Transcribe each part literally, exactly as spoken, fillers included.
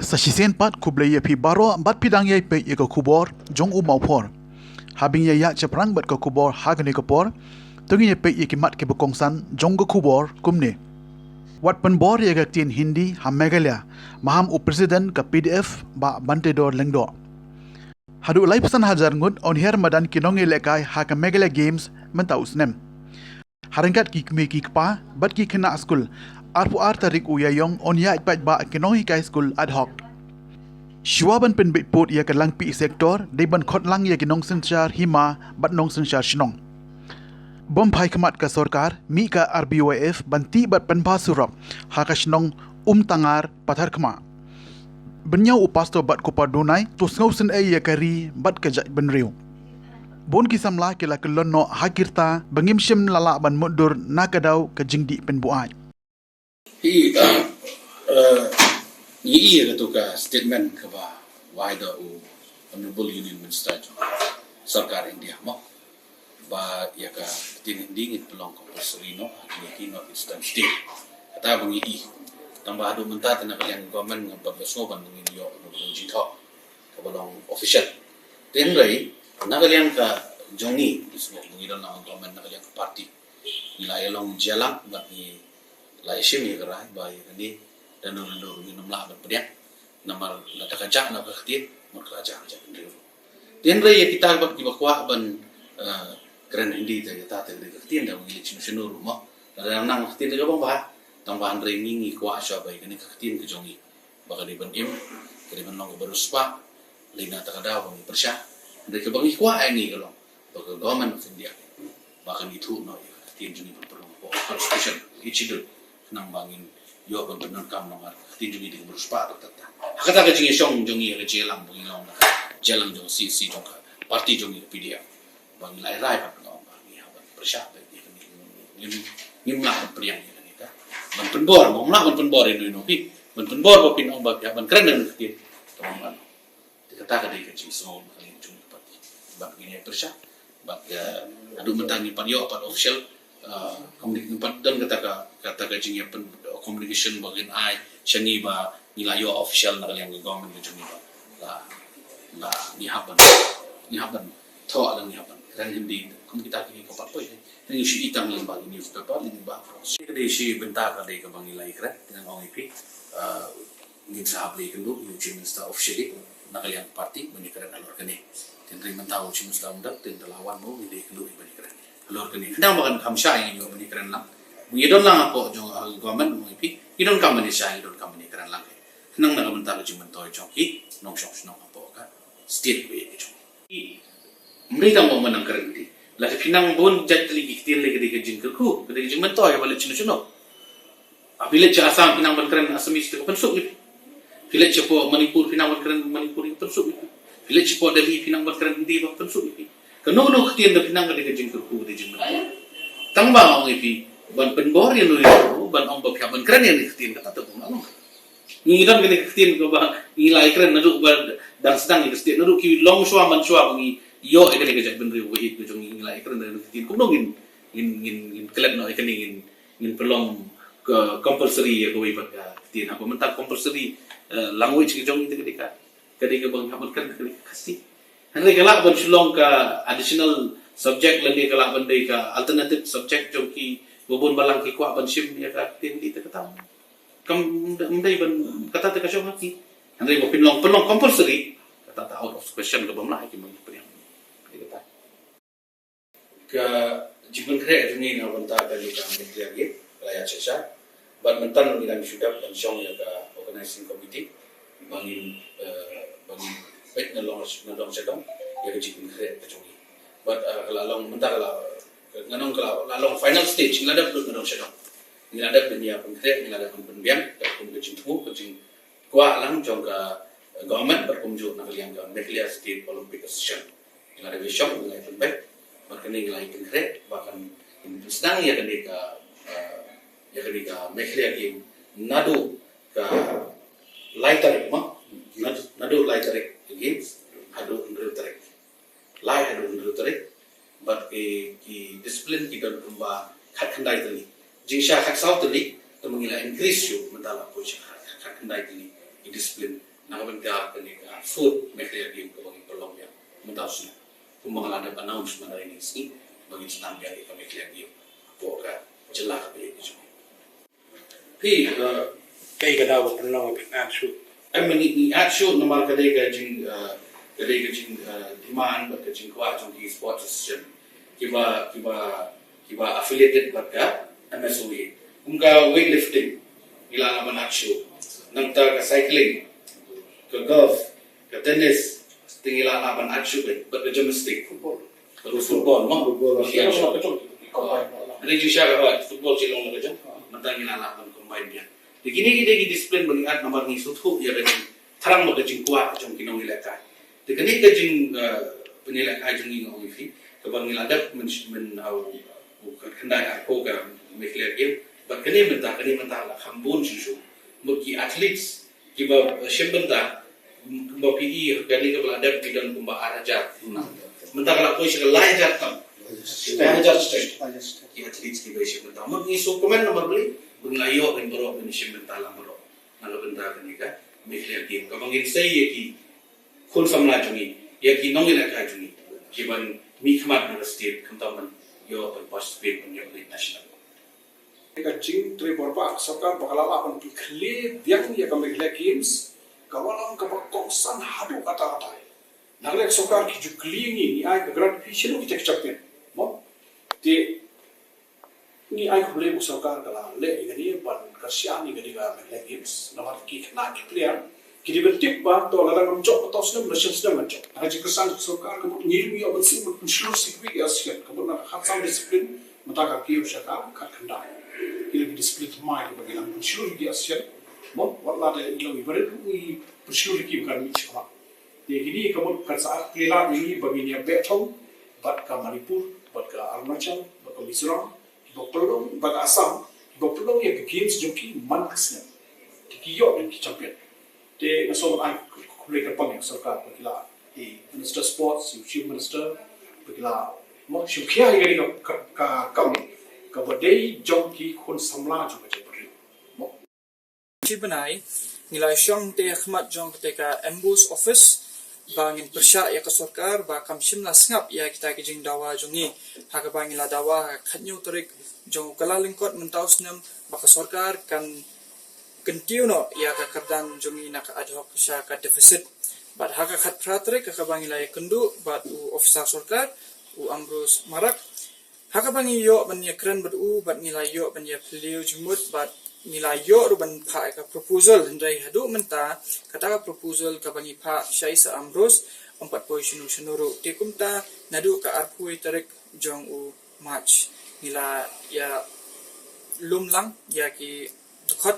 Sa shisien pat khublei ïa phi baroh bad phi dang ïai peit ïa ka khubor jong u Mawphor. Haba ngin ïa ïaid shaphrang bad ka khubor ha kane ka por, to ngin ïa peit ïa ki mat kiba kongsan jong ka khubor kumne. Wat pynbor ïa ka ktien Hindi ha Meghalaya, maham u President ka P D F Bah Bantedor Lyngdoh. Haduh laiphew san hajar ngut yn hiar madan ki nongïalehkai ha ka Meghalaya Games mynta u snem. Ha ryngkat ki kmie ki kpa bad ki khynnah skul, arphew ar tarik u Ïaïong yn ïaid paidbah ki nonghikai skul ad hoc. Shuwa ban pynbeit pud ïa ka Langpih sector, dei ban khot lang ïa ki nongsynshar hima bad nongsynshar shnong. Bym phai khmat ka sorkar, mih ka R B Y F ban tih bad pynbha surok ha ka shnong Umtangar, Patharkhmah. Bynñiaw u pastor bad ko pardonai, to sngewsynei ïa ka ri bad ka jaitbynriew. Bun ki samla ki la kyllon noh ha ki rta ba ngim shym la lah ban mutdur na ka daw ka jingdih pynbuaid. Hi, eh, ngi ïa katu ka statement kaba wai da u Honorable Union Minister jong sorkar India mo, ba ïa ka ktien Hindi ngin pynlong compulsory noh ha kine ki North Eastern state. Kata ba ngi ïohi. Tang ba haduh mynta te na ka liang government ngam pat la sngew ban ngin ïoh na ka jingthoh kaba long official. Te hynrei na ka liang ka jong ngi, ngi sngew ba ngi don lang government na ka liang ka party. Ngi la ïa long jia lang bad ngi la ïa shim ïa ka rai ba ïa kane da no da no ruh ngin ym lah ban pdiang. Namar lada ka jah noh ka ktien, mut ka la jah ka jaitbynriew. Te hynrei ïa kita bad kiba kwah ban, eh, kren Hindi te, ïa ta te ka dei ka ktien da ngi leit shano shano ruh mo. Lada nang ka ktien te ka bang bha, tang ba hynrei ngi ngi kwah shuwa ba ïa kane ka ktien ka jong ngi ba ka dei ban im, ka dei ban long kaba riewspah, lei na kata ka daw ba ngi pyrshah. Hynrei kaba ngi kwah ïa ngi ka long ba ka Government of India ba kan ithuh noh ïa ka ktien jong ngi ban pynlong hapoh Constitution, ïa ka schedule, khnang ba ngin ïoh ban pyndonkam namar ka ktien jong ngi dei kaba riewspah. Ha kata ka jingïashong jong ngi ha ka jingïalang ba ngi long na ka jingïalang jong C C jong ka party jong ngi ka P D F, ba ngi la rai ban pynlong ba ngi hap ban pyrshah ba ngi, ngi, ngi, ngim lah ban pdiang ïa kane ka, ban pynbor, ngim lah ban pynbor ïa no ïa no phi, ban pynbor ba phin ong ba phi hap ban kren da kane ka ktien. Te kata ka dei ka jingsngew ka liang jong ka party. Bad ngin ïa pyrshah, bad, eh, haduh mynta ngim pat ïoh pat official, eh, communication, ngim pat don kata ka, kata ka jingïapyn, communication ba ngin ai sha ngi ba ngi la ïoh official na ka liang ka government ka jong ngi ba la, la ngi hap ban, ngi hap ban thoh lane ngi hap ban kren Hindi kum kita ki, ki ka party. Ngi shu i tang lyngba newspaper, lyngba. Ka dei shi bynta ka dei kaba ngi la ïakren, te ngan ong ïa phi, eh, ngin sa hap leit kynduh ïa u Chief Minister officially na ka liang party ban ïakren halor kane. Te hynrei mynta u Chief Minister um dap, te ynda la wan mo ngin leit kynduh ban ïakren halor kane. Khnang ba kan kham shai ngin ïoh ban ïakren lang. Ngi don lang hapoh jong, ah, government mo ïa phi, ngi donkam ban ïa shai, ngi donkam ban ïakren lang. Khnang na ka bynta ka jingmyntoi jong ki nongshong shnong hapoh ka state ba ïeit ka jong ngi. Ym dei tang ba nang kren Hindi. Lada phi nang bun jait tylli ki ktien lei ka dei ka jingkyrkhu, ka dei ka jingmyntoi ba leit shano shano. Ah, phi leit sha Assam phi nang ban kren Assamese te ka pynsuk ïa phi. Phi leit shapoh Manipur phi nang ban kren Manipuri ka pynsuk ïa phi. Phi leit shapoh Delhi phi nang ban kren Hindi ba pynsuk ïa phi. Kano kano ka ktien da phi nang ka dei ka jingkyrkhu, ka dei jingmyntoi. Tang ba nga ong ïa phi ban pynbor ïa no ïa no, ban ong ba phi hap ban kren ïa kane ka ktien kata te bun lang. Ngi don kane ka ktien kaba ngi la ïakren naduh ba dang sdang ïa ka state, naduh ki long shuwa man shuwa ba ngi ïoh ïa kane ka jaitbynriew ba ïeit ka jong ngi, ngi la ïakren da kane ka ktien. Kumno ngin, ngin, ngin, ngin klet noh ïa kane, ngin, ngin pynlong ka compulsory ïa kawei pat ka ktien. Haba mynta compulsory, eh, language ka jong ngi te ka dei ka, ka dei kaba ngi hap ban kren ka dei ka Khasi. Hynrei ka lah ban shu long ka additional subject lane ka lah ban dei ka alternative subject jong kiba bun balang ki kwah ban shim ïa ka ktien Hindi te kata. Kam, ym dei ban, kata te ka shong ha ki. Hynrei ba pynlong, pynlong compulsory, kata te out of question, ka bym lah ïa ki, mang ki pynïang. Ka jingpynkhreh jong ngi na bynta kane ka Meghalaya Games ka la ïaid sha sha. Bad mynta ngi dang shu dep ban shong ïa ka organizing committee ba ngin, eh, ba ngin peit na long, na dong sha dong ïa ka jingpynkhreh ka jong ngi. Bad, eh, ka la long mynta ka la, ngan ong ka la, la long final stage, ngi la dep lut na dong sha dong. Ngi la dep ban ïa pynkhreh, ngi la dep ban pynbiang katkum ka jingthmu, ka jingkwah lang jong ka government bad kumjuh na ka liang ka Meghalaya State Olympic Association. Ngi la dep ïashong, ngi la ïapynbeit bad kane ngi la ïapynkhreh ba kan pynsdang ïa kane ka, eh, ïa kane ka Meghalaya Games naduh ka lai tarik mo, nad-, naduh lai tarik ka Games haduh hynriew tarik. Lai haduh hynriew tarik. Bad ki, ki discipline ki don kumba khatkhyndai tylli. Jingshisha khatsaw tylli, te ma ngi la increase shuh, mynta la poi sha khat, khatkhyndai tylli ki discipline. Na ka bynta kane ka fourth Meghalaya Games kaba ngin pynlong ïa mynta u snem. Kumba nga la dep announce mynta ïa ka sngi ba ngin sdang ïa ka Meghalaya Games hapoh ka jylla kaba ïeit ka jong ngi. Phi, eh, kaei ka daw ba pynlong ba phin add shuh? Em, ngi, ngi add shuh namar ka dei ka jing, eh, ka dei ka jing, eh, demand bad ka jingkwah jong ki sports association kiba, kiba, kiba affiliated bad ka M S O A. Kum ka weightlifting ngi lah ban add shuh. Nangta ka cycling, ka golf, ka tennis, te ngi lah ban add shuh bad ka gymnastic. Football. Ka football, ma? Football. Ka jong ka jong. Ka jong ka jong. Football ka jong ka jong. Mynta ngi lah ban combine ïa. Te kine ki dei ki discipline ba ngi add namar ngi sngewthuh ïa ka jingthrang bad ka jingkwah jong ki nongïalehkai. Te kane ka jing, eh, pynïalehkai jong ngi nga ong ïa phi, kaba ngi la dep myn, myn, uh, u khyndai arphew ka Meghalaya Games. Bad kane mynta, kane mynta la kham bun shuh shuh. Mut ki athletes kiba, eh, shim bynta, m-, ba phi i kane kaba la dep ki don kumba ar hajar. Mynta ka la poi sha ka lai hajar tam. Lai hajar straight. Ki athletes kiba shim bynta. Mut ngi sngewkmen namar balei, ba ngi la ïoh ban baroh ban shim bynta lang baroh. Na ka bynta kane ka Meghalaya Games kaba ngin sei ïa ki khun samla jong ngi, ïa ki nongïalehkai jong ngi, ki ban mihkhmat na ka state, khamtam ban ïoh ban participate ban ïoh ban national. Ka jingtrei bor ba ka sorkar ba ka la lah ban pynkhlie biang ïa ka Meghalaya Games, ka wallam kaba kongsan haduh katta katta. Na ka liang ka sorkar ki ju kylli ngi, ngi ai ka grant fee, shano kita ki champion. Mo? Te ngi ai khublei ba ka sorkar ka la leh ïa kane ban kyrshan ïa kane ka Meghalaya Games. Namar ki khynnah ki player ki dei ban tip ba to lada ngam jop ha ka snem, ha ka snem ngan jop. Ha ka jingkyrshan ka sorkar ka mut ngi ruh ngi ïoh ban sngewbha ban pynshlur sha kiwei ki association. Ka mut na ka khatsaw discipline mynta ka kiew sha ka khatkhyndai. Ki la ki discipline thymmai kiba ngi nang pynshlur ïa ki association. Mo, wat la dei i long i barit ruh ngi pynshlur ïa ki ba kan mih shakhmat. Te kine ka mut kan sa artatien ïa ngi ba ngin ïa beh thong bad ka Manipur, bad ka Arunachal, bad ka Mizoram, kiba pynlong, bad ka Assam, kiba pynlong ïa ka games jong ki man ka snem. Te ki ïoh ïa ki champion. Te nga sngewbha ai khublei kyrpang ïa ka sorkar ba ki la, i Minister Sports, i Chief Minister, ba ki la, mo, shim khia ïa kane ka, ka, ka kam kaba dei jong ki khun samla jong ka jaitbynriew. Mo. Shi bnai ngi la shong te ha khmat jong kata ka M B O S office ba ngin pyrshah ïa ka sorkar ba kam shym la sngap ïa kita ki jingdawa jong ngi. Ha kaba ngi la dawa ha ka khathynñiew tarik jong u Kyllalyngkot mynta u snem ba ka sorkar kan kyntiew noh ïa ka kyrdan jong ngi na ka ad hoc sha ka deficit. Bad ha ka khatphra tarik ha kaba ngi la ïakynduh bad u officer sorkar, u Ambrose Marak, ha kaba ngi ïoh ban ïakren bad u bad ngi la ïoh ban ïaphylliew jingmut bad ngi la ïoh ruh ban phah ïa ka proposal, hynrei haduh mynta kata ka proposal kaba ngi phah sha i Sir Ambrose ym pat poi shano shano ruh. Te kumta naduh ka arphew tarik jong u March ngi la ïalum lang ïa ki dkhot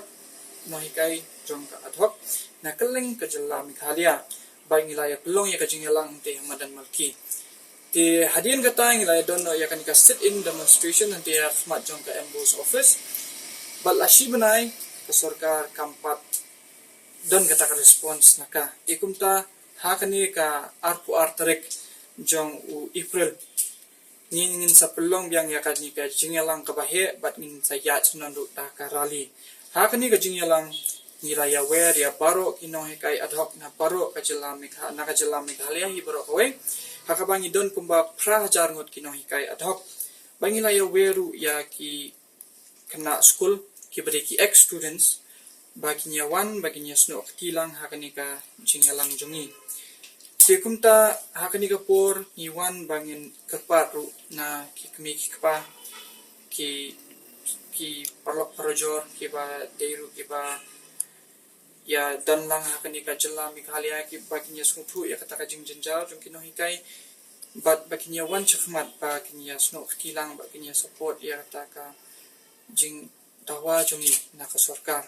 nonghikai jong ka ad hoc na kylleng ka jylla Meghalaya. Ba ngi la ïa pynlong ïa ka jingïalang te ha madan Malki. Te hadien kata ngi la ïa don ïa kane ka sit-in demonstration hangta ha khmat jong ka M B O S office. Bad la shi bnai ka sorkar kam pat don kata ka response na ka. Te kumta ha kane ka arphew ar tarik jong u April ngin, ngin sa pynlong biang ïa kane ka jingïalang kaba heh bad ngin sa ïaid noh da ka rally. Ha kane ka jingïalang ngi la ïawer ïa baroh ki nonghikai ad hoc na baroh ka jylla Megha-, na ka jylla Meghalaya hi baroh kawei. Ha kaba ngi don kumba phra hajar ngut ki nonghikai ad hoc. Ba ngi la ïawer ruh ïa ki khynnah skul kiba dei ki ex students ba kin ïa wan ba kin ïa snoh kti lang ha kane ka jingïalang jong ngi. Te kumta ha kane ka por ngi wan ba ngin kyrpad ruh na ki kmie ki kpa, ki, ki paralok parajor kiba dei ruh kiba ïa don lang ha kane ka jylla Meghalaya ki ba kin ïa sngewthuh ïa kata ka jingjynjar jong ki nonghikai bad ba kin ïa wan shakhmat ba kin ïa snoh kti lang ba kin ïa support ïa kata ka jingdawa jong ngi na ka sorkar.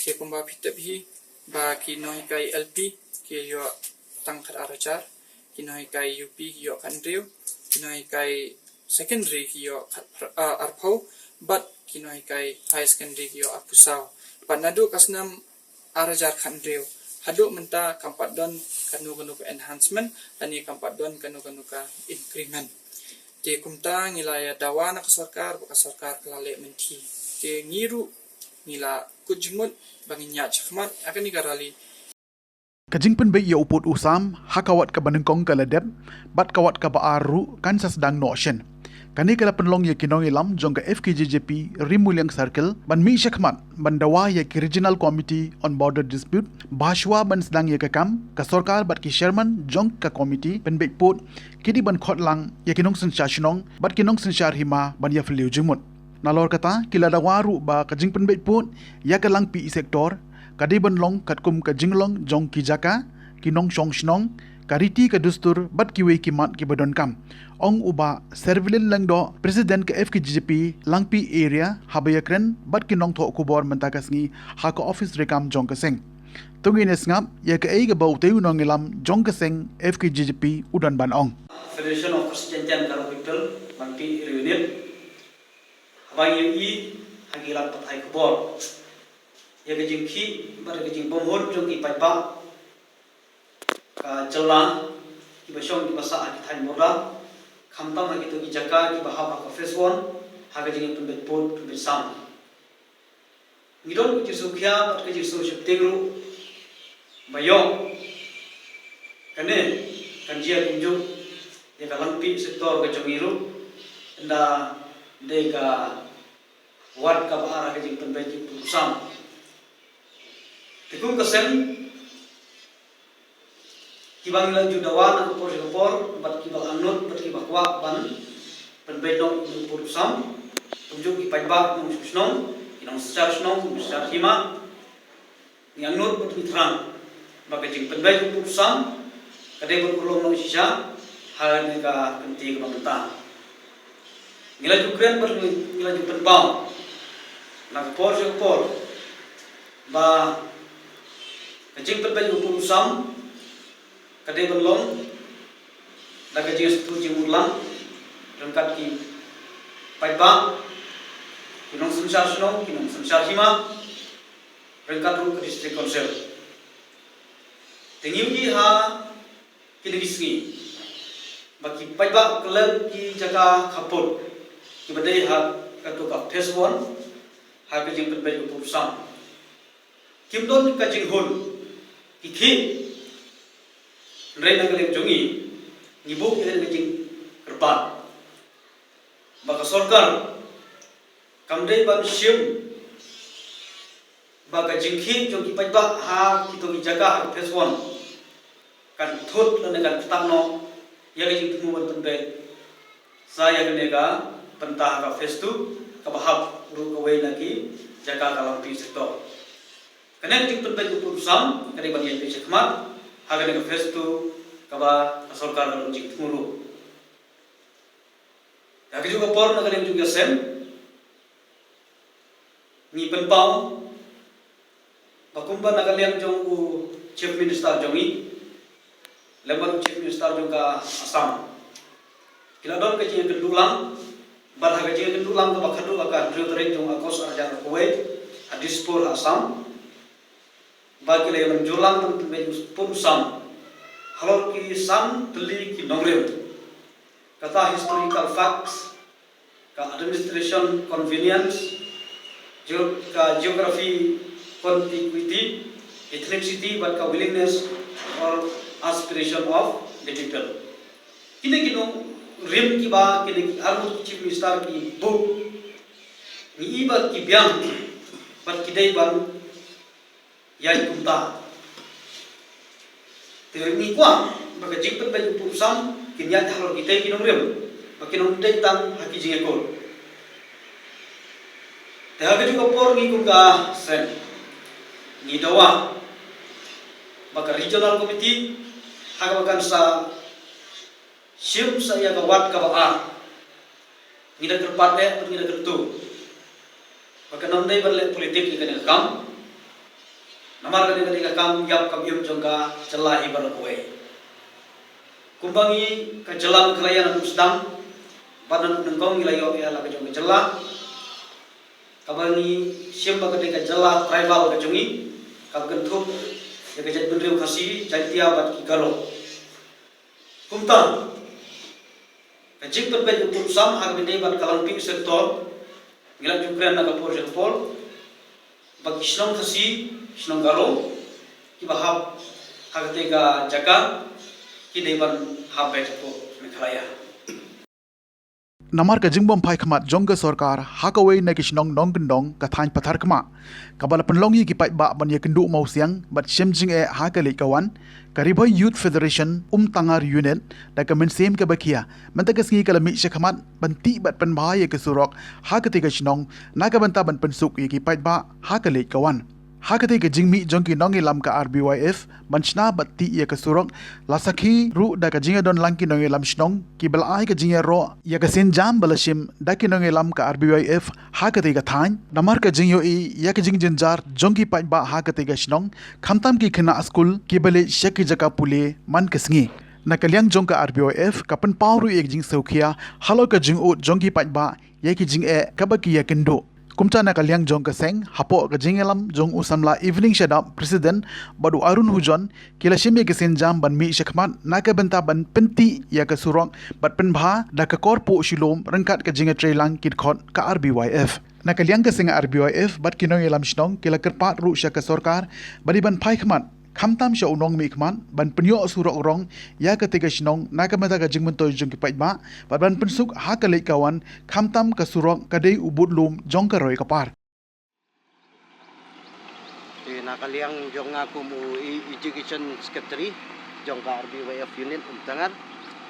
Te kumba phi tip hi ba ki nonghikai L P ki ïoh tang khat ar hajar, ki nonghikai U P ki ïoh khat hynriew, ki nonghikai secondary ki ïoh khat, ah, arphew bad ki nonghikai higher secondary ki ïoh arphew saw. Bad naduh ka snem ar hajar khat hynriew haduh mynta kam pat don kano kano ka enhancement lane kam pat don kano kano ka increment. Te kumta ngi la ïa dawa na ka sorkar ba ka sorkar ka la leh mynthi. Te ngi ruh ngi la kut jingmut ba ngin ïaid shakhmat ha kane ka rally. Ka jingpynbeit ïa u pud u sam ha ka wat kaba nyngkong ka la dep, bad ka wat kaba ar ruh kan sa sdang noh shen. Kane ka la pynlong ïa ki nongïalam jong ka F K J J P Ri Muliang Circle ban mih shakhmat ban dawa ïa ki Regional Committee on Border Dispute ba shwa ban sdang ïa ka kam, ka sorkar bad ki chairman jong ka committee pynbeit pud ki dei ban khot lang ïa ki nongsynshar shnong bad ki nongsynshar hima ban ïa phylliew jingmut. Nalor kata, ki la dawa ruh ba ka jingpynbeit pud ïa ka Langpih sector ka dei ban long katkum ka jinglong jong ki jaka, ki nongshong shnong, ka riti ka dustur bad kiwei ki mat kiba donkam, ong u Bah Servilin Lyngdoh, President ka F K J J P Langpih Area, haba ïakren bad ki nongthoh khubor mynta ka sngi ha ka ophis treikam jong ka seng. To ngin ïa sngap ïa kaei kaba utei u nongïalam jong ka seng F K J J P u don ban ong. Federation of Khasi Jaiñtia and Garo People, Langpih Area Unit. Haba ngi ïohi ha ki lad pathai khubor ïa ka jingkhih bad ka jingbymhun jong ki paidbah ka jylla kiba shong kiba sah ha ki thaiñ border, khamtam ha kito ki jaka kiba hap ha ka phase one ha ka jingpynbeit pud pynbeit sam. Ngi don ka jingsngewkhia bad ka jingsngewsheptieng ruh ba ïoh kane kan jia kumjuh ïa ka Langpih sector ka jong ngi ruh, ynda dei ka wat kaba ar ha ka jingpynbeit ïa u pud u sam. Te kum ka seng, kiba ngi la ju dawa na ka por sha ka por, bad kiba la angnud, bad kiba kwah ban pynbeit noh ïa u pud u sam, kumjuh ki paidbah, ki nongshong shnong, ki nongsynshar shnong, ki nongsynshar hima, ngi angnud bad ngi thrang ba ka jingpynbeit ïa u pud u sam ka dei ban urlong noh shisha ha kane ka kynti kaba mynta. Ngi la ju kren bad ngi la ju pynpaw na ka por sha ka por ba ka jingpynbeit ïa u pud u sam ka dei ban long da ka jingsngewthuh jingmut lang ryngkat ki paidbah, ki nongsynshar shnong, ki nongsynshar hima, ryngkat ruh ka District Council. Te ngi ïohi ha kine ki sngi ba ki paidbah kylleng ki jaka khappud kiba dei ha kato ka phase one ha ka jingpynbeit ïa u pud u sam, kim don ka jinghun, ki khih. Hynrei na ka liang jong ngi, ngi buh ïa ka jingkyrpad ba ka sorkar kam dei ban shim ba ka jingkhih jong ki paidbah ha kito ki jaka ha ka phase one kan thut lane kan ktah noh ïa ka jingthmu ban pynbeit sa ïa kane ka bynta ha ka phase two kaba hap ruh kawei na ki jaka ka Langpih sector. Kane ka jingpynbeit ïa u pud u sam ka dei ban ïaid beit shakhmat ha kane ka phase two kaba ka sorkar ka don jingthmu ruh. Ha kajuh ka por na ka liang jong ka seng ngi pynpaw ba kumba na ka liang jong u Chief Minister jong ngi lem bad u Chief Minister jong ka Assam ki la don ka jingïakynduh lang, bad ha ka jingïakynduh lang kaba khadduh ha ka hynriew tarik jong August arhajar arphew wei ha Dispur ha Assam, ba ki la ïamynjur lang ban pynbeit ïa u pud u sam halor ki san tylli ki nongrim. Kata historical facts, ka administration convenience, geo-, ka geography contiguity, ethnicity, bad ka willingness or aspiration of the people. Kine ki nongrim kiba kine ki arngut ki Chief Minister ki buh, ngi i ba ki biang bad ki dei ban ïaid kumta. Te ngi kwah ba ka jingpynbeit u pud u sam kin ïaid halor kitei ki nongrim, ba kin ym dei tang ha ki jingïakut. Te ha kajuh ka por ngi kum ka seng ngi dawa ba ka Regional Committee ha kaba kan sa shim sa ïa ka wat kaba ar. Ngi da kyrpad eh bad ngi da kyntu ba kan ym dei ban leh politik ïa kane ka kam. Namar kane ka dei ka kam ïap kam im jong ka jylla hi baroh kawei. Kumba ngi ka jylla Meghalaya naduh sdang bad naduh nyngkong ngi la ïoh ïa la ka jong ka jylla kaba ngi shim ba ka dei ka jylla tribal ka jong ngi, kaba kynthup ïa ka jaitbynriew Khasi, Jaiñtia bad ki Garo. Kumta ka jingpynbeit u pud u sam ha kaba ïadei bad ka Langpih sector, ngi la ju kren na ka por sha ka por ba ki shnong Khasi, shnong Garo kiba hap Ha katei ka jaka ki dei ban hap beit hapoh Meghalaya. Namar ka jingbymphai khmat jong ka sorkar ha kawei na ki shnong nongkyndong ka thaiñ Patharkhmah, kaba la pynlong ïa ki paidbah ban ïakynduh mawsiang bad shem jingeh ha ka leit ka wan, ka Ri Bhoi Youth Federation Umtangar Unit da ka mynsiem kaba khia mynta ka sngi ka la mih shakhmat ban tih bad pynbha ïa ka surok ha katei ka shnong na ka bynta ban pynsuk ïa ki paidbah ha ka leit ka wan. Ha katei ka jingmih jong ki nongïalam ka R B Y F ban shna bad tih ïa ka surok la sakhi ruh da ka jingïadon lang ki nongïalam shnong kiba la ai ka jingïaroh ïa ka sienjam ba la shim da ki nongïalam ka R B Y F ha katei ka thaiñ. Namar ka jingïohi ïa ka jingjynjar jong ki paidbah ha katei ka shnong, khamtam ki khynnah skul kiba leit sha ki jaka pule man ka sngi. Na ka liang jong ka R B Y F ka pynpaw ruh ïa ka jingsngewkhia halor ka jingud jong ki paidbah ïa ki jingeh kaba ki ïakynduh. Kumta na ka liang jong ka seng, hapoh ka jingïalam jong u samla Evening Shadap, President, bad u Arun Hujon, ki la shim ïa ka sienjam ban mih shakhmat na ka bynta ban pyntih ïa ka surok bad pynbha da ka kor puh shi lum ryngkat ka jingïatreilang ki dkhot ka R B Y F. Na ka liang ka seng R B Y F bad ki nongïalam shnong ki la kyrpad ruh sha ka sorkar ba dei ban phai khmat, khamtam sha u nongmihkhmat, ban pynïoh surok rong ïa katei ka shnong na ka bynta ka jingmyntoi jong ki paidbah bad ban pynsuk ha ka leit ka wan, khamtam ka surok ka dei u budlum jong ka roi ka par. Te na ka liang jong nga kum u e-, Education Secretary jong ka R B Y F Unit Umtangar,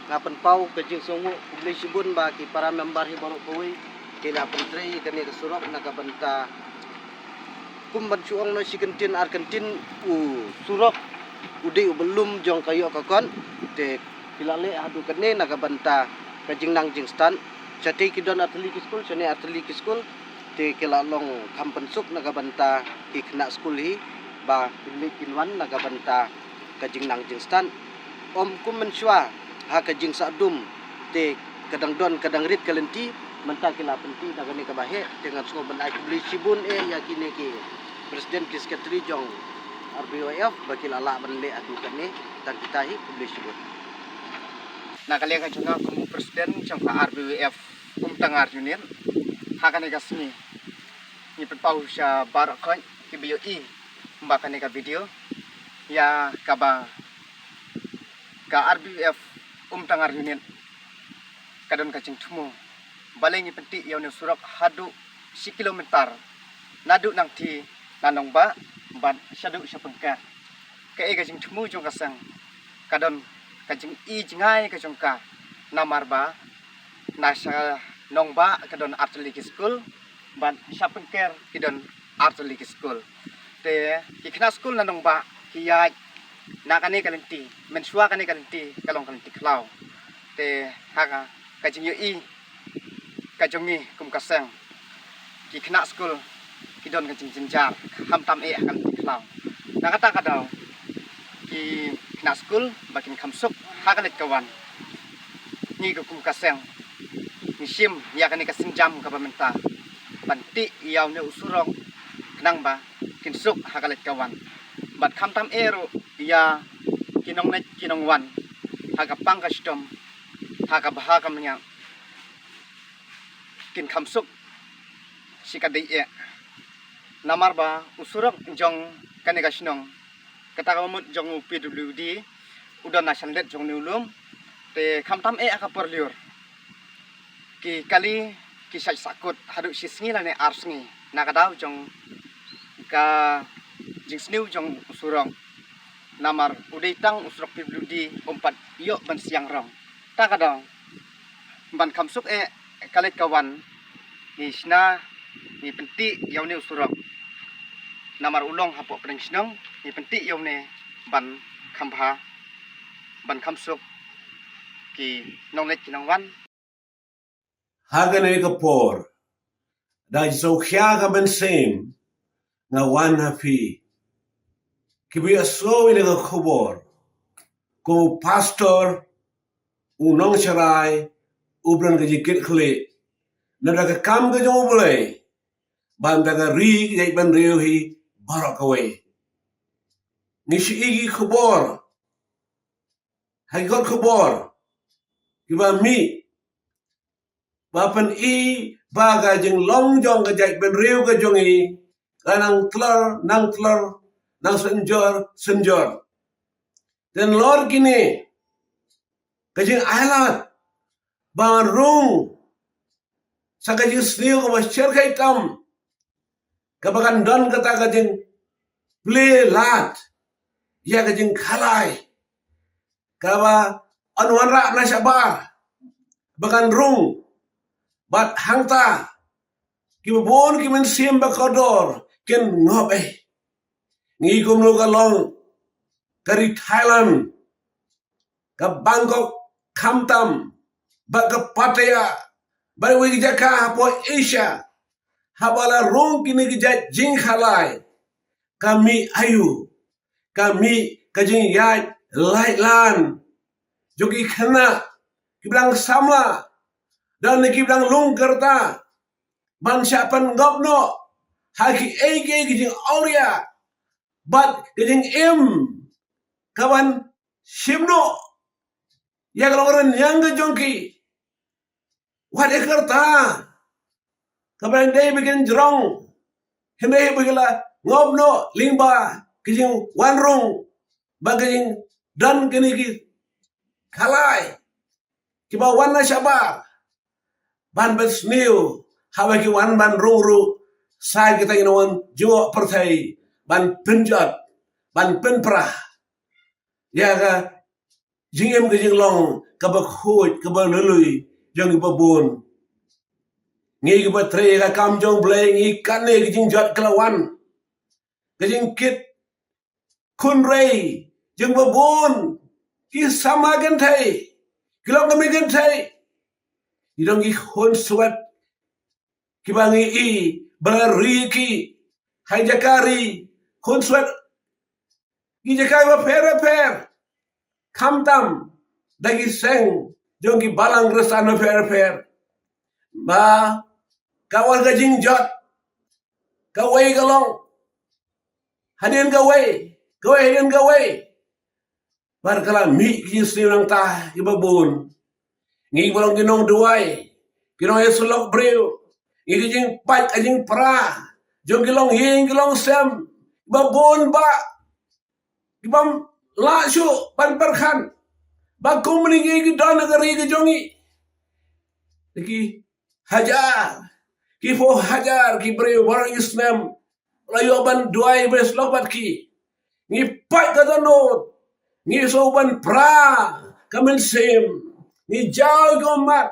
nga pynpaw ka jingsngewnguh khublei shibun ba ki para member hi baroh kawei ki la pyntrei kane ka surok na ka bynta kum ban shu ong noh shi kyntien ar kyntien, u surok u dei u budlum jong ka ïoh ka kot. Te ki la leh haduh kane na ka bynta ka jingnang jingstad. Shatei ki don artylli ki skul, shane artylli ki skul. Te ki la long kham pynsuk na ka bynta ki khynnah skul hi ba kin leit kin wan na ka bynta ka jingnang jingstad. Ym kum mynshuwa ha ka jingsah dum, te ka dang don ka dang rit ka lynti, mynta ki la pyntih da kane kaba heh. Te ngan sngew ban ai khublei shibun eh ïa kine ki president ki secretary jong R B Y F ba ki la lah ban leh haduh kane. Tang kita hi, khublei shibun. Na ka liang ka jong nga kum u president jong ka R B Y F Umtangar Unit, ha kane ka sngi ngi pynpaw sha baroh khoit kiba ïohi ba kane ka video ïa kaba ka R B Y F Umtangar Unit ka don ka jingthmu. Balei ngi pyntih ïa une u surok haduh shi kilometer naduh nangthie na Nongbah bad shaduh sha Pyngker. Kaei ka jingthmu jong ka seng? Ka don ka jingi jngai ka jong ka, namar ba na sha Nongbah ka don artylli ki skul bad sha Pyngker ki don artylli ki skul. Te ki khynnah skul na Nongbah ki ïaid na kane ka lynti, mynshuwa kane ka lynti ka long ka lynti khlaw. Te ha ka, ka jingïohi ka jong ngi kum ka seng, ki khynnah skul ki don ka jingjynjar, khamtam eh ha ka lynti khlaw. Na kata ka daw ki khynnah skul ba kin kham suk ha ka leit ka wan. Ngi ka kum ka seng ngi shim ïa kane ka sienjam kaba mynta ban tih ïa une u surok khnang ba kin suk ha ka leit ka wan. Bad khamtam eh ruh ïa ki nongleit ki nongwan ha ka pang ka shitom, ha ka bha ka mñiang, kin kham suk shi ka dei eh. Namar ba u surok jong kane ka shnong, kata ka mut jong u P W D, u don na shanlet jong une u lum. Te khamtam eh ha ka por lyiur ki kali ki shait sahkut haduh shi sngi lane ar sngi na ka daw jong ka jingsniew jong u surok. Namar u dei tang u surok P W D, um pat ïoh ban siang rong. Ta ka daw ban kham suk eh ka leit ka wan, ngi shna, ngi pyntih ïa une u surok. Namar u long hapoh pdeng shnong, ngi pyntih ïa une ban kham bha, ban kham suk ki nongleit ki nongwan. Ha kane ka por, da jingsngewkhia ka mynsiem nga wan ha phi kiba ïohsngew ïa ka khubor, kum u pastor, u nongsharai, u bren ka jingkitkhlieh na da ka kam ka jong U Blei, ban da ka ri ka jaitbynriew hi baroh kawei. Ngi shu ïohi ki khubor ha ki kot khubor kiba mih ba pyni ba ka jinglong jong ka jaitbynriew ka jong ngi ka nang tlor nang tlor, nang synjor synjor. Te nalor kine ka jingailad ba ngan rung sa ka jingsniew kaba shyrkhei tam, kaba kan don kata ka jingplie lad ïa ka jingkhalai, kaba yn wanrah na shabar ba kan rung, bad hangta kiba bun ki mynsiem ba kordor kin ngop ei. Ngi kumno ka long ka ri Thailand, ka Bangkok khamtam, bad ka Pattaya, bad kiwei ki jaka hapoh Asia, haba la rung kine ki jait jingkhalai, ka mih aïu? Ka mih ka jingïaid laitlan jong ki khynnah kiba dang samla, don kiba dang lung ka rta, ban shah pynngop noh ha kiei kiei ki jingawria bad ki jingim, kaban shim noh ïa ka long rynïeng ka jong ki. Wat ïa ka rta kaban dei ba kin jrong, hynrei ba ki la ngop noh lyngba ki jingwanrung bad ki jingdon kine ki khalai kiba wan na shabar ban pynsniew, haba ki wan ban rung ruh, sa kita ki nongwan jngoh pyrthei ban pynjot, ban pynpra ïa ka jingim ka jinglong kaba khuid, kaba lui jong kiba bun. Ngi kiba trei ïa ka kam jong U Blei, ngi katne ki jingjot ki la wan, ka jingkit khun rei jong kiba bun, ki samla kynthei, ki lok kmie kynthei, ki long ki khun swet kiba ngi i ba la ri ki ha jaka ri, khun swet ki jaka bapher bapher, khamtam da ki seng jong ki balang khristan bapher bapher. Ba ka wan ka jingjot, kawei ka long hadien kawei, kawei hadien kawei, bad ka la mih ki jingsniew nangta kiba bun. Ngi ba long ki nongduwai, ki nongïasyllok briew, ngi ki jingpait ka jingpra jong ki longïing ki longsem kiba bun, ba kibym lah shuh ban pyrkhat ba kumne ki don ha ka ri ka jong ngi. Ki hajar, ki phew hajar ki briew baroh ki snem la ïoh ban duwai, ban ïasyllok bad ki. Ngi pait ka dohnud, ngi sngew ban pra ka mynsiem, ngi jaw ki ummat,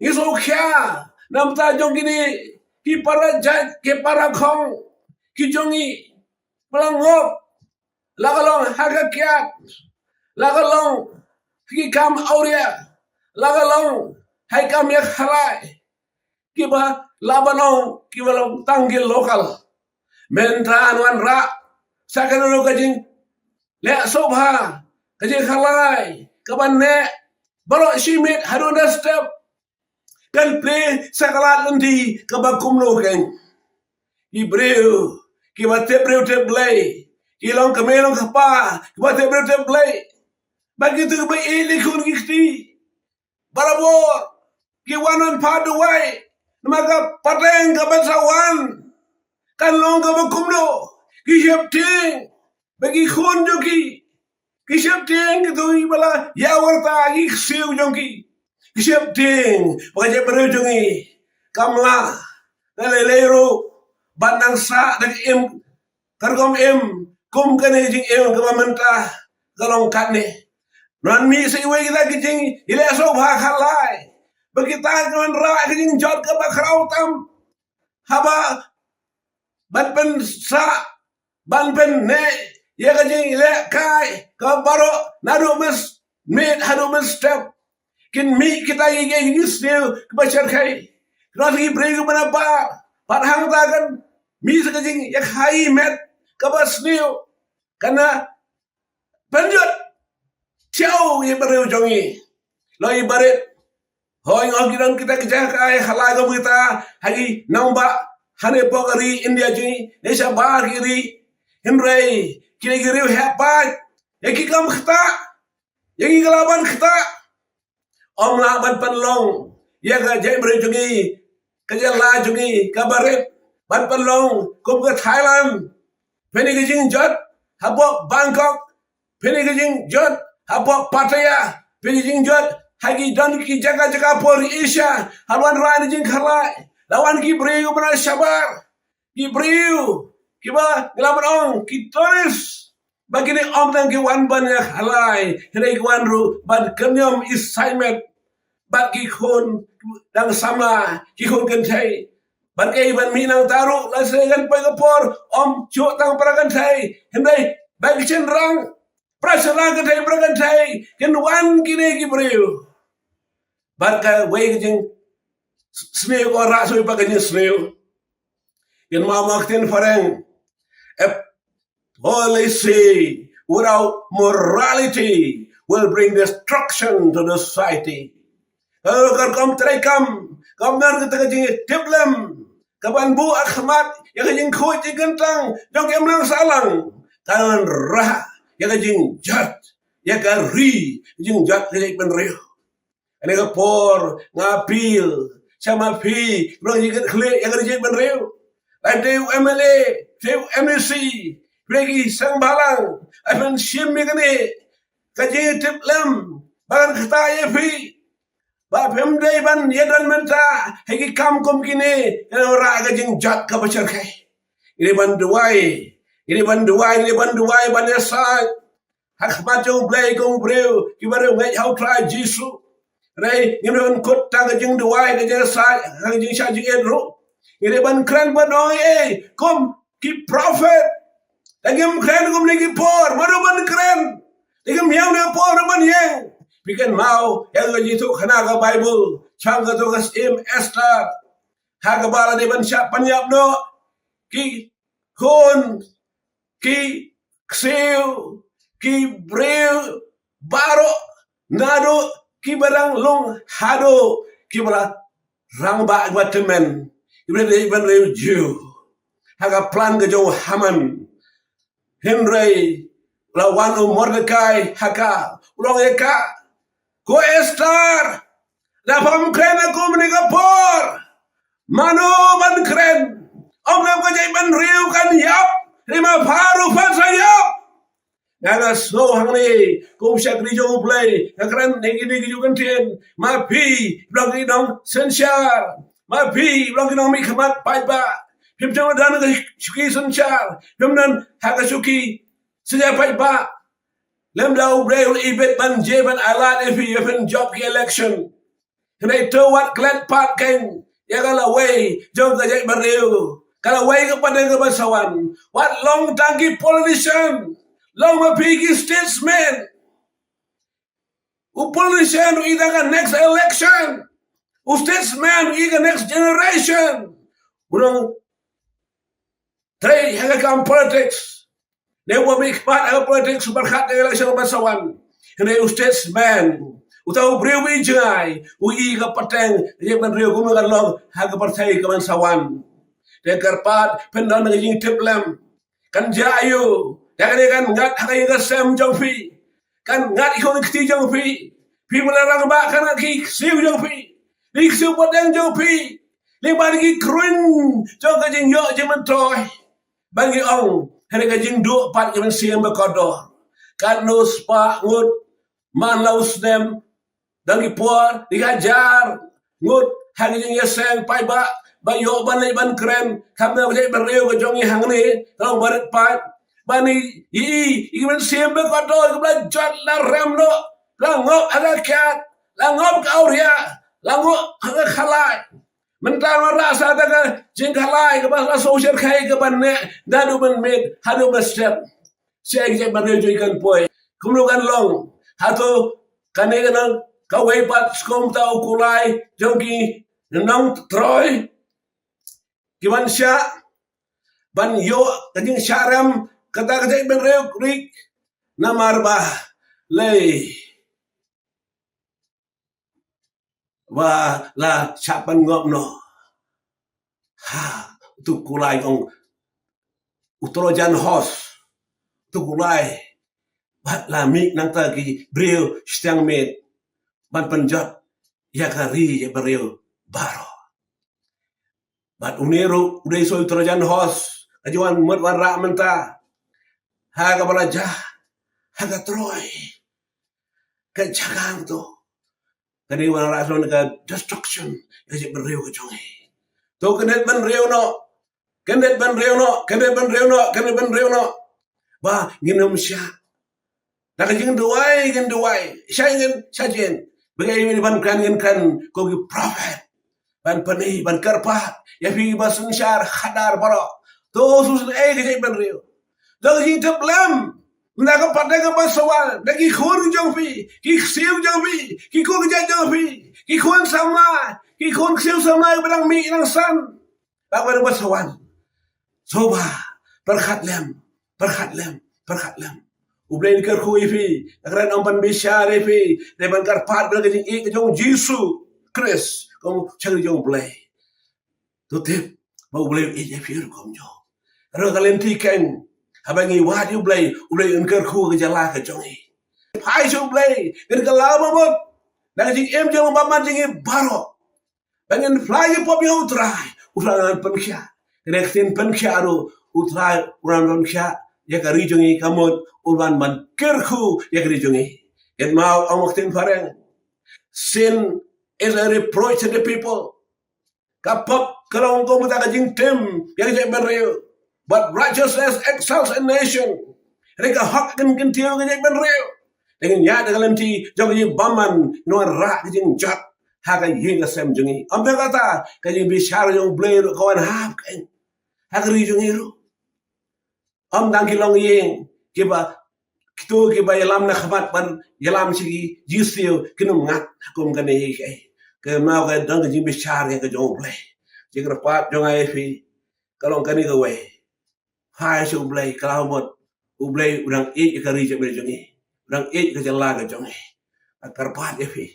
ngi sngew khia namar jong kine ki para jait, ki para khong ki jong ngi, ba la ngop, la ka long ha ka kiad, la ka long ha ki kam awria, la ka long ha ki kam ïakhalai, kiba lah ban ong kiba long tang ki local. Mynta ngan wanrah sa kano kano ka jingleh sngewbha, ka jingkhalai kaban neh baroh shi miet haduh na step. Kan plie sa ka lad lynti kaba kumno kein? Ki briew kiba tip briew tip Blei, ki long kmie long kpa kiba tip briew tip Blei, ba kito kiba ïeit ïa ki khun ki kti barabor ki wan ban phah duwai, namar ka pateng kaban sa wan kan long kaba kumno? Ki sheptieng ba ki khun jong ki, ki sheptieng kito kiba la ïawarta ki ksiew jong ki, ki sheptieng ba ka jaitbynriew jong ngi kam lah na lei lei ruh ban nang sah da ka im, ka rukom im kum kane ka jingim kaba mynta ka long katne. Ngan mih sa iwei kita ki jingïaleh sngewbha khalai ba kita ki wanrah ka jingjot kaba khraw tam, haba ban pynsah, ban pynneh ïa ka jingïalehkai ka baroh naduh mynmiet haduh mynstep. Kin mih kita ki jingsniew kiba shyrkhei, ki long ki briew kiba nabar, bad hangta kan mih sa ka jingïakhai met kaba sniew, kan pynjot thiaw ïa ki briew jong ngi. Long i barit, hooid, ngi ong ki don kita ki jaka ïakhalai kum kita ha ki nongbah hangne hapoh ka ri India jong ngi ne shabar ki ri, hynrei kine ki riew heh paid ïa ki kam ktah, ïa ki ka lah ban ktah. Ym lah ban pynlong ïa ka jaitbynriew jong ngi, ka jylla jong ngi kaba rit, ban pynlong kum ka Thailand. Pynïaid ka jingjot hapoh Bangkok, Phin ïa ka jingjot hapoh Pattaya, phin ïa ka jingjot ha ki don ki jaka jaka por Asia, ha wan rai na jingkhalai. La wan ki briew kiba na shabar, ki briew kiba ngi lah ban ong ki tourist, ba kine ym tang ki wan ban ïa khalai, hynrei ki wan ruh ban kynñiom i saimet bad ki khun dang samla, ki khun kynthei. Bad kaei ban mih nangta ruh, lada ngan poi ka por, ym shuh tang para kynthei, hynrei ba ki shynrang, para shynrang kynthei, para kynthei, kin wan kine ki briew. Bad kawei ka jingsniew, ka rah shuh pat ka jingsniew. Kin mut ma ka ktien phareng, a policy without morality will bring destruction to the society. Ka rukom treikam, ka mut kata ka jingtiplem, ka ban buh ha khmat ïa ka jingkhuid jingkyntang jong ki imlang sahlang, kan wanrah ïa ka jingjot ïa ka ri, jingjot ka jaitbynriew. Kane ka por nga appeal sha ma phi, ba ngin ïa kit khlieh ïa ka ri jaitbynriew. Lada u M L A, u M D C, phi ki seng bhalang, ai phin shim ïa kane ka jingtiplem ba kan ktah ïa phi, ba phim dei ban ïadon mynta ha ki kam kum kine, kan wanrah ka jingjot kaba shyrkhei. Ngi dei ban duwai, ngi dei ban duwai, ngi dei ban duwai ban ïasaid ha khmat jong U Blei kum u briew, kiba riew ngeit ha U Trai Jisu. Hynrei ngim dei ban kut tang ka jingduwai, ka jingïasaid, ka jingshah jingit ruh. Ngi dei ban kren ban ong ei ei kum ki prophet. Lada ngim kren kumne ki por, mano ban kren? Lada ngim ïeng ne por, mano ban ïeng? Phi kynmaw ïa ka jingïathuhkhana ka Baibl, shaphang kato ka Syiem Esther, ha kaba la dei ban shah pynïap noh ki khun, ki ksiew, ki briew baroh, naduh kiba dang lung haduh kiba la rangbah, kiba tymmen, kiba dei ban riew Jiw, ha ka plan ka jong u Haman. Hynrei la wan u Mordekai ha ka, u ong ïa ka, ko Esther, lada phim kren ha kumne ka por, mano ban kren? Ym lei ka jaitbynriew kan ïap, hynrei ma pha ruh phan sa ïap. Nga nga sngew hangne kum u shakri jong U Blei, nga kren ïa kine ki jingkyntien. Ma phi, ba long ki nongsynshar, ma phi, ba long ki nongmihkhmat paidbah, phim don ha ka shuki synshar, phim don ha ka shuki synshar paidbah. Lymda U Blei u la ibit ban je ban ailad ïa phi, ïa phin jop ki election. Hynrei to wat klet pat kein ïa ka lawei jong ka jaitbynriew, ka lawei ka pateng kaba sa wan. Wat long tang ki politician, long ma phi ki statesman. U politician u i tang ka next election. U statesman u i ka next generation. U long trei ha ka kam politics. Ne u mihkhmat ha ka politics, u pyrkhat ïa ka election ba sa wan. Hynrei u statesman, uta u briew uba jngai, u i ka pateng ka jaitbynriew kumno kan long ha ka pyrthei kaban sa wan. Te kyrpad phin don ka jingtiplem. Kan jia aïu? Te kane kan ngat ha ka ïing ka sem jong phi, kan ngat ha ki khun ki kti jong phi. Phi ba la rangbah, kan ngat ha ki ksiew jong phi, ki ksiew pateng jong phi, lyngba ki kruiñ jong ka jingïoh jingmyntoi. Ba ngi ong, hynrei ka jingduh pat ka mynsiem ba kordor. Katno spah ngut man la u snem, don ki por ki hajar ngut ha ka jingïaseng paidbah ba ïoh ban leit ban kren. Kumno ka jaitbynriew ka jong ngi hangne, ka long barit paid, ba ngi i, i, i mynsiem ba kordor, kaba la jot, la rem noh, la ngop ha ka kiad, la ngop ha ka awria, la ngop ha ka khalai. Mynta nga rah sa da ka jingkhalai kaba la shu shyrkhei, kaba neh naduh mynmiet haduh mynstep. Shaei ka jaitbynriew jong ngi kan poi? Kumno kan long? Hato kane ka nang kawei pat skum ta u kulai jong ki nongtrei, ki ban shah ban ïoh ka jingshah rem kata ka jaitbynriew Greek? Namar balei? Ba la shah pynngop noh. Ha, uto u kulai ong u Trojan horse, uto u kulai. Bad la mih nangta ki briew shiteng miet ban pynjot ïa ka ri, ïa ka briew baroh. Bad une ruh u dei shuh u Trojan horse, ka jingwan mut wanrah mynta. Ha kaba la jah, ha ka troi, ka jaka to. Kane wan rah shuh ka destruction ïa ka jaitbynriew ka jong ngi. To kane bynriew noh, kane bynriew noh, kane bynriew noh, kane bynriew noh. Ba ngin ym shah. Da ka jingduwai ngin duwai, shah ngin shah jin. Ba ngi ban kren ngin kren kum ki prophet. Ban pyni, ban kyrpad ïa phi ba synshar khadar baroh. To sngewsih ei ka jaitbynriew. Da ka jingtip lem. Ynda ka pat da kaba sa wan da ki khun jong phi, ki ksiew jong phi, ki khun kjat jong phi, ki khun samla, ki khun ksiew samla ba dang mih dang san. Ba ka dang ba sa wan. Sngewbha pyrkhat lem, pyrkhat lem, pyrkhat lem. U Blei un kyrkhu ïa phi. Nga kren ym ban bishar ïa phi, dei ban kyrpad bad ka jingïeit ka jong Jisu Khrist kum u shakri jong U Blei. To tip ba U Blei u ïeit ïa phi ruh kumjuh. Ruh ka lynti keiñ, haba ngi wad ïa U Blei, U Blei un kyrkhu ka jylla ka jong ngi. Phai sha U Blei, ngin kylla ba mut na ka jingim jong u bymman jong ngi baroh. Ba ngin phla ïa pop ïa U Trai, U Trai un pynkhiah. Kane ka ktien pynkhiah ruh, U Trai un pynkhiah ïa ka ri jong ngi, ka mut un wan ban kyrkhu ïa ka ri jong ngi. Ngin mut ong ka ktien phareng, sin is a reproach to the people. Ka pop ka long kum ka jingtim ïa ka jaitbynriew. But righteousness exalts a nation. Hynrei ka hok kan kyntiew ïa ka jaitbynriew. Te ngin ïaid da ka lynti jong ka jingbymman, ngin wanrah ka jingjot ha ka ïing ka sem jong ngi. Ym tang kata, ka jingbishar jong U Blei ruh ka wan hap keiñ ha ka ri jong ngi ruh. Ym tang ki longïing kiba, kito kiba ïalam na khmat ban ïalam sha ki jingsiew, kin ym ngat kum kane hi. Ka mut ka don ka jingbishar ka jong U Blei. Jingkyrpad jong nga ïa phi ka long kane kawei. Phai sha U Blei, kylla ba mut U Blei u dang ïeit ïa ka ri jong ngi, u dang ïeit ïa ka jylla ka jong ngi. Nga kyrpad ïa phi.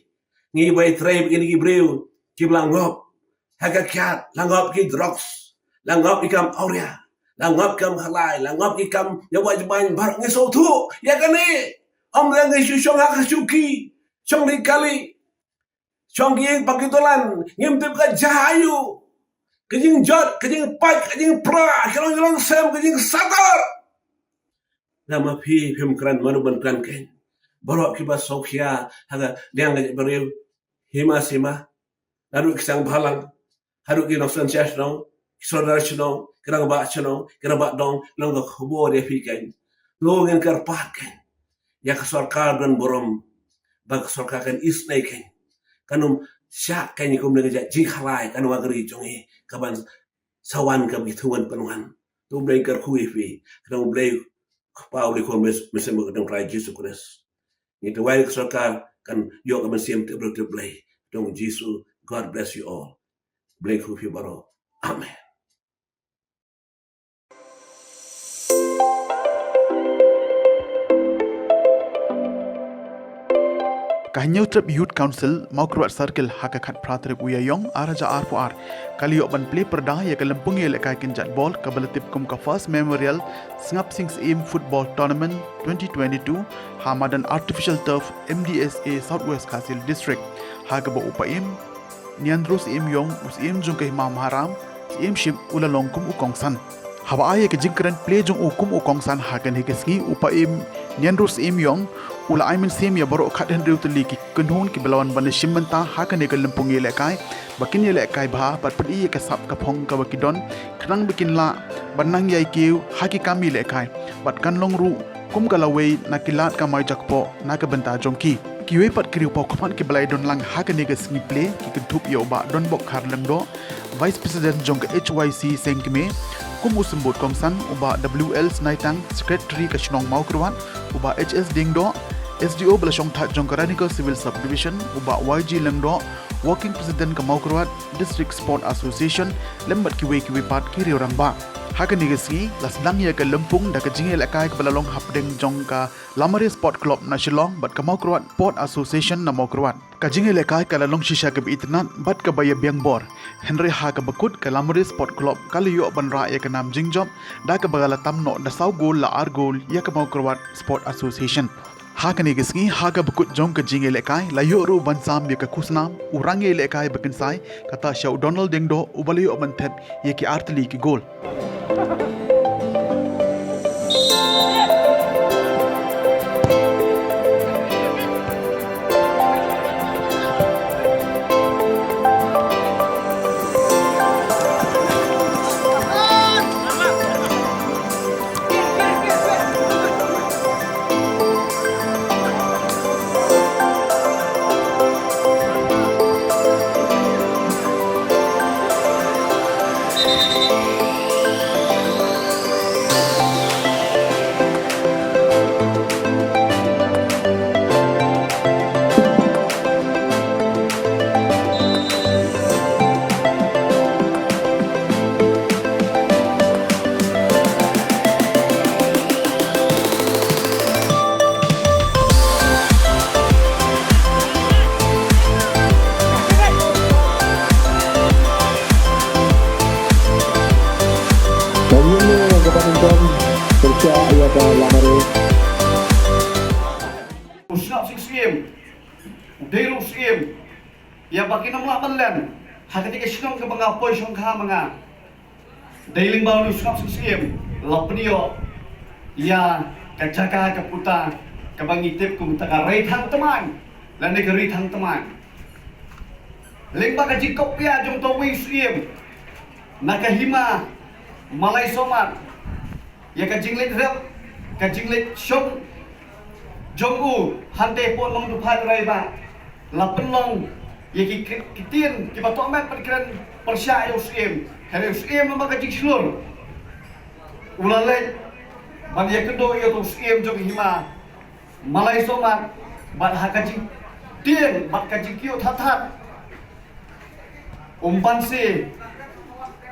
Ngi ba ïatrei bad kine ki briew kiba la ngop ha ka kiad, la ngop ki drugs, la ngop ki kam awria, la ngop ki kam khalai, la ngop ki kam ïa wad jubaiñ, baroh ngi sngewthuh ïa kane. Ym tang ngi shu shong ha ka shuki, shong ri kali, shong ki ïing pang ki dolan, ngim tip ka jia aïu. Ka jingjot, ka jingpait, ka jingpra, ka long, ka long sem, ka jingsator. Lada ma phi phim kren, mano ban kren keiñ? Baroh kiba sngewkhia ha ka liang ka jaitbynriew, hima sima, naduh ki seng bhalang haduh ki nongshong shnong, ki sordar shnong, ki rangbah shnong, ki rangbah dong, long ka khubor ïa phi keiñ. To ngin kyrpad keiñ ïa ka sorkar donburom, ba ka sorkar kan isynei keiñ. Kan ym shah keiñ kum ka jingkhalai, kan wan ka ri jong ngi kaban sa wan kaba ki thung wan pynwan. To U Blei kyrkhu ïa phi, ka dang U Blei Kpa, U Blei Khun, Mynsiem Bakhuid, U Trai Jisu Khrist. Ngi duwai ka sorkar kan ïoh ka mynsiem tip briew tip Blei. Dong Jisu, God bless you all. Blei kyrkhu phi baroh. Amen. Ka Hynñiewtrep Youth Council, Mawkyrwat Circle, ha ka khatphra tarik u Ïaïong, ar hajar arphew ar, ka la ïoh ban plie pyrda ïa ka lympung ïalehkai kynjat bol kaba la tip kum ka First Memorial Sngap Sing Syiem Football Tournament twenty twenty-two ha madan Artificial Turf, M D S A, South West Khasi Hills District, ha kaba u Paiem Niandro Syiem Ïong, u Syiem jong ka Hima Maharam Syiemship, u la long kum u kongsan. Haba ai ïa ka jingkren plie jong u kum u kongsan ha kane ka sngi, u Paiem Niandro Syiem Ïong u la ai mynsiem ïa baroh khathynriew tylli ki kynhun kiba la wan ban ïashim bynta ha kane ka lympung ïalehkai ba kin ïalehkai bha bad pyni ïa ka sap ka phong kaba ki don, khnang ba kin lah ban nang ïai kiew ha ki kam ïalehkai bad kan long ruh kum ka lawei na ki lad kamai jakpoh na ka bynta jong ki. Kiwei pat ki riewpawkhmat kiba la ïadon lang ha kane ka sngi plie ki kynthup ïa u Bah Donbok Kharlyngdoh, Vice President jong ka H Y C Sengkmie, kum u symbud kongsan, u Bah W L Snaitang, Secretary ka shnong Mawkyrwat, u Bah H S Diengdoh, S D O ba la shongthait jong ka Ranikor Civil Subdivision, u Bah Y G Lyngdoh, Working President ka Mawkyrwat District Sport Association, lem bad kiwei kiwei pat ki riew rangbah. Ha kane ka sngi la sdang ïa ka lympung da ka jingïalehkai kaba la long hapdeng jong ka Lamare Sport Club na Shillong bad ka Mawkyrwat Sport Association na Mawkyrwat. Ka jingïalehkai ka la long shisha kaba itynnad bad kaba ïabiang bor. Hynrei ha kaba kut ka Lamare Sport Club ka la ïoh ban rah ïa ka nam jingjop da kaba ka la tam noh da saw gol la ar gol ïa ka Mawkyrwat Sport Association. Ha kane ka sngi ha kaba kut jong ka jingïalehkai la ïoh ruh ban sam ïa ka khusnam u rangïalehkai ba kynsai, kata sha u Donald Diengdoh uba la ïoh ban thep ïa ki ar tylli ki gol. Pyrshah ïa ka lama re. U Sngap Sing Syiem u dei ruh u syiem ïa ba kin ym lah ban len ha kata ka shnong kaba nga poi shongkha ma nga. Dei lyngba u Sngap Sing Syiem la pynïoh ïa ka jaka ka puta kaba ngi tip kum kata ka Ri Thang Tmaiñ lane ka Ri Thang Tmaiñ. Lyngba ka jingkop ïa jong uta uwei u syiem na ka hima Malai Sohmat ïa ka jingleit rep, ka jingleit shong jong u hangtei hapoh Nongduphaid Raibah. La pynlong ïa ki ki- ktien kiba tohmet ban kren pyrshah ïa u syiem. Hynrei u syiem namar ka jingshlur u la leit ban ïakynduh ïa uta u syiem jong ka hima Malai Sohmat bad ha ka jingtieng bad ka jingkiew that that um banse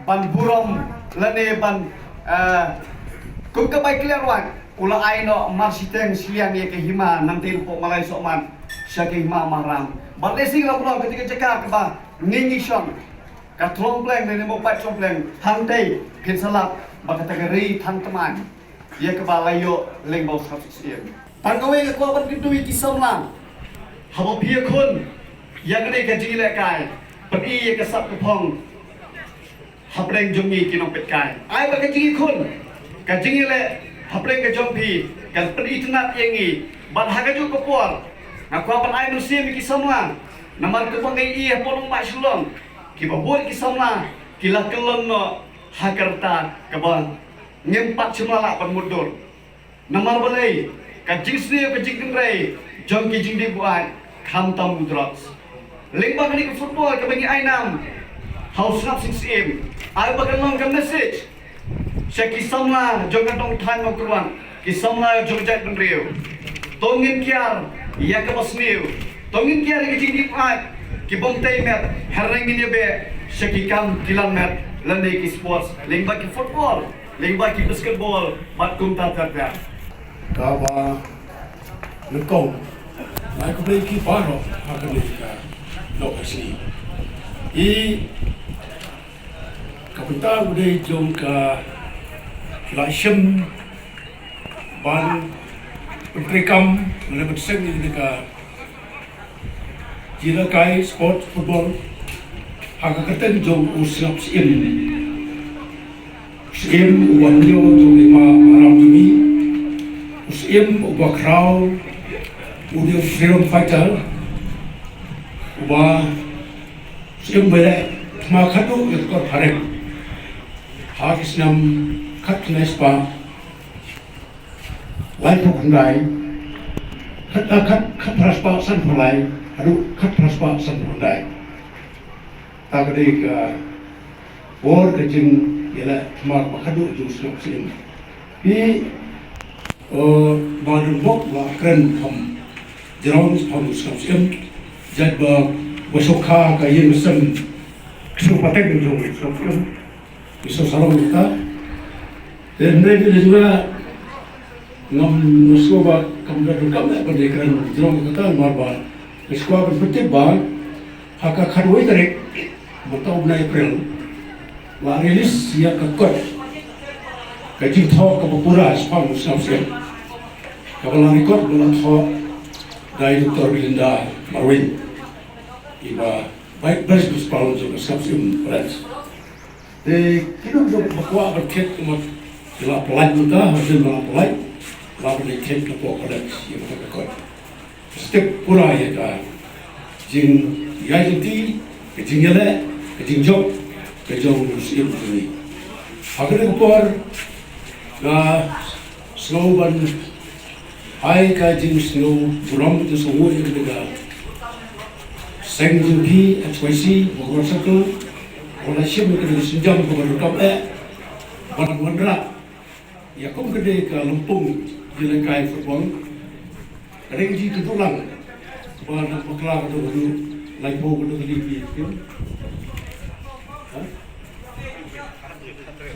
ban burom lane ban, eh, kum ka bai kler wat u la ai noh mar shiteng shiliang ïa ka hima nangtei hapoh Malai Sohmat sha ka hima Maharam. Bad lehse la burom kata ka jaka kaba ngi ngi shong ka Thlong Pleng lane mo pat Thlong Pleng hangtei phin sa lap ba kata ka Ri Thang Tmaiñ ïa kaba la ïoh lyngba u Sngap Sing Syiem. Tang kawei nga kwah ban kyntu ïa ki samla haba phi ïakhun ïa kane ka jingïalehkai, pyni ïa ka sap ka phong hapdeng jong ngi ki nongpeitkai. Ai ba ka jingïakhun, ka jingïaleh hapdeng ka jong phi kan pyni tynnat ïa ngi. Bad ha kajuh ka por nga kwah ban ai mynsiem ïa ki samla namar kumba ngi ïohi hapoh Nongbah Shillong kiba bun ki samla ki la kyllon noh ha ka rta kaba ngim pat shym la lah ban mutdur. Namar balei? Ka jingsniew ka jingkynrei jong ki jingdih buaid khamtam u drugs. Lyngba kane ka football kaba ngi ai nam ha u Sngap Sing Syiem, ai ba kan long ka message sha ki samla jong ka dong thaiñ Mawkyrwat, ki samla jong ka jaitbynriew. To ngin kiar ïa kaba sniew, to ngin kiar ïa ki jingdih buaid ki bym tei met, hynrei ngin ïa beh sha ki kam ki lan met lane ki sports lyngba ki football, lyngba ki basketball bad kumta ter ter. Kaba nyngkong nga ai khublei ïa ki baroh ha kane ka lok ka sngi. I ka bynta u dei jong ka la shim ban pyntreikam lane ban seng ïa ka jingïalehkai sport football ha ka kyrteng jong u Sngap Syiem. U Syiem uba hynñiew jong ka hima Maharam jong ngi. U Syiem uba khraw u dei u freedom fighter uba u Syiem uba leh thma khadduh ïa ka kot phareng ha ki snem khatkhyndai spah laiphew khyndai, khat, ah, khat, khatphra spah sanphew lai haduh khatphra spah sanphew khyndai. Ta ka dei ka por ka jingïaleh thma ba khadduh jong u Sngap Syiem. Phi, eh, ba dang bok ba kren kham jrong shaphang u Sngap Syiem. Jait ba ba shongkha ka ïing ka sem ksu pateng jong u Sngap Syiem. Ngi sngewsarong ïa kata. Te hynrei te jong nga ngam sngew ba kam da donkam eh ban ïakren jrong ïa kata namar ba nga sngewbha ban pyntip ba ha ka khatwei tarik mynta u bnai April la release ïa ka kot ka jingthoh kaba pura shaphang u Sngap Syiem kaba la record ba la thoh da i Doctor Belinda Marwein, iba Vice Principal jong ka Sngap Syiem College. Te kino kino ba kwah ban thied kumta ki la pynlait mynta, hadien ba la pynlait la ban thied na pdeng college ïa kata ka kot. Step pura ïa ka jingïaid lynti, ka jingïaleh, ka jingjop ka jong u Syiem jong ngi. Ha kane ka por nga sngew ban ai ka jingsngew burom jingsngew ïa kane ka seng jong phi H Y C Mawkyrwat Circle ba la shim ïa kane ka sienjam kaba donkam eh ban wanrah ïa kum kane ka lympung jingïalehkai football. Ka dei ka jingkynduh lang ba na bakla ka dei ka dei laiphew ka dei ka dei phi. Ha?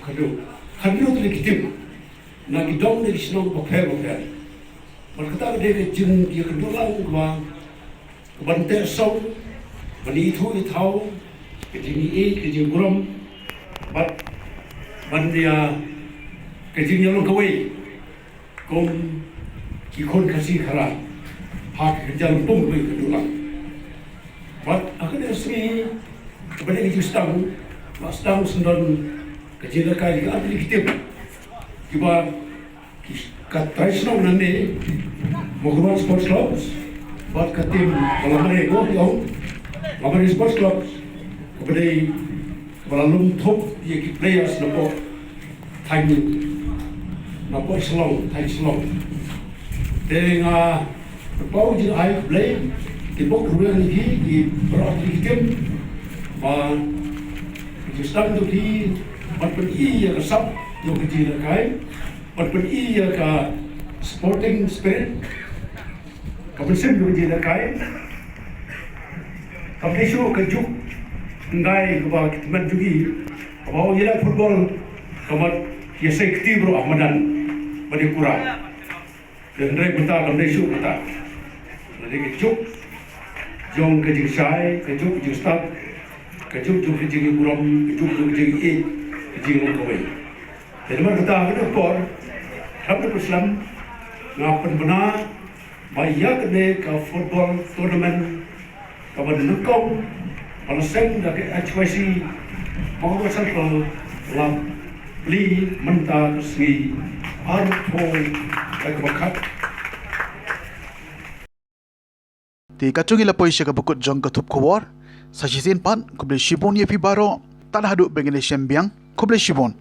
Ka dei ka dei ka dei ki tim na ki dong na ki shnong bapher bapher. Bad kata ka dei ka jingïakynduh lang kaba ka ban teh song, ban ithuh ithaw ka jingïeit ka jingburom bad ban ïa ka jingïalong kawei kum ki khun Khasi Khara ha ka jingpung kawei ka dulang. Bad ha kane ka sngi kaba dei ka jingsdang, la sdang syndon ka jingïalehkai ka artylli ki tim kiba ki ka trai shnong nangne, Mawkyrwat Sports Club bad ka tim ba la mareh, ko ki ong, la mareh Sports Club, kaba dei ba la lum thup ïa ki players napoh thaiñ, napoh Shillong, thaiñ Shillong. Te nga pynpaw jingaiei Blei, te bok ruh ïa ki, ki baroh ki tim ba ki sdang jong ki ban pyni ïa ka sap jong ka jingïalehkai, ban pyni ïa ka sporting spirit ka mynsiem jong ka jingïalehkai. Kam dei shuh ka juk ndai kaba ki tymmen jong ki kaba ïaleh football, kaba ïasai kti baroh ha madan ba dei kura. Te hynrei mynta kam dei shuh mynta. Lada ka juk jong ka jingshai, ka juk jingstad, ka juk jong ka jingïaburom, ka juk jong ka jingïeit, ka jinglong kawei. Te namar kata, ha kane ka por, khlem da pynslem, nga pynbna ba ïa kane ka football tournament kaba nyngkong ba la seng da ka H Y C Mawkyrwat Central la plie mynta ka sngi arphew, ka ba khat. Te katto ngi la poi sha kaba kut jong ka thup khubor. Sa shisien pat, khublei shibun ïa phi baroh. Tad haduh ba ngin ïashem biang, khublei shibun.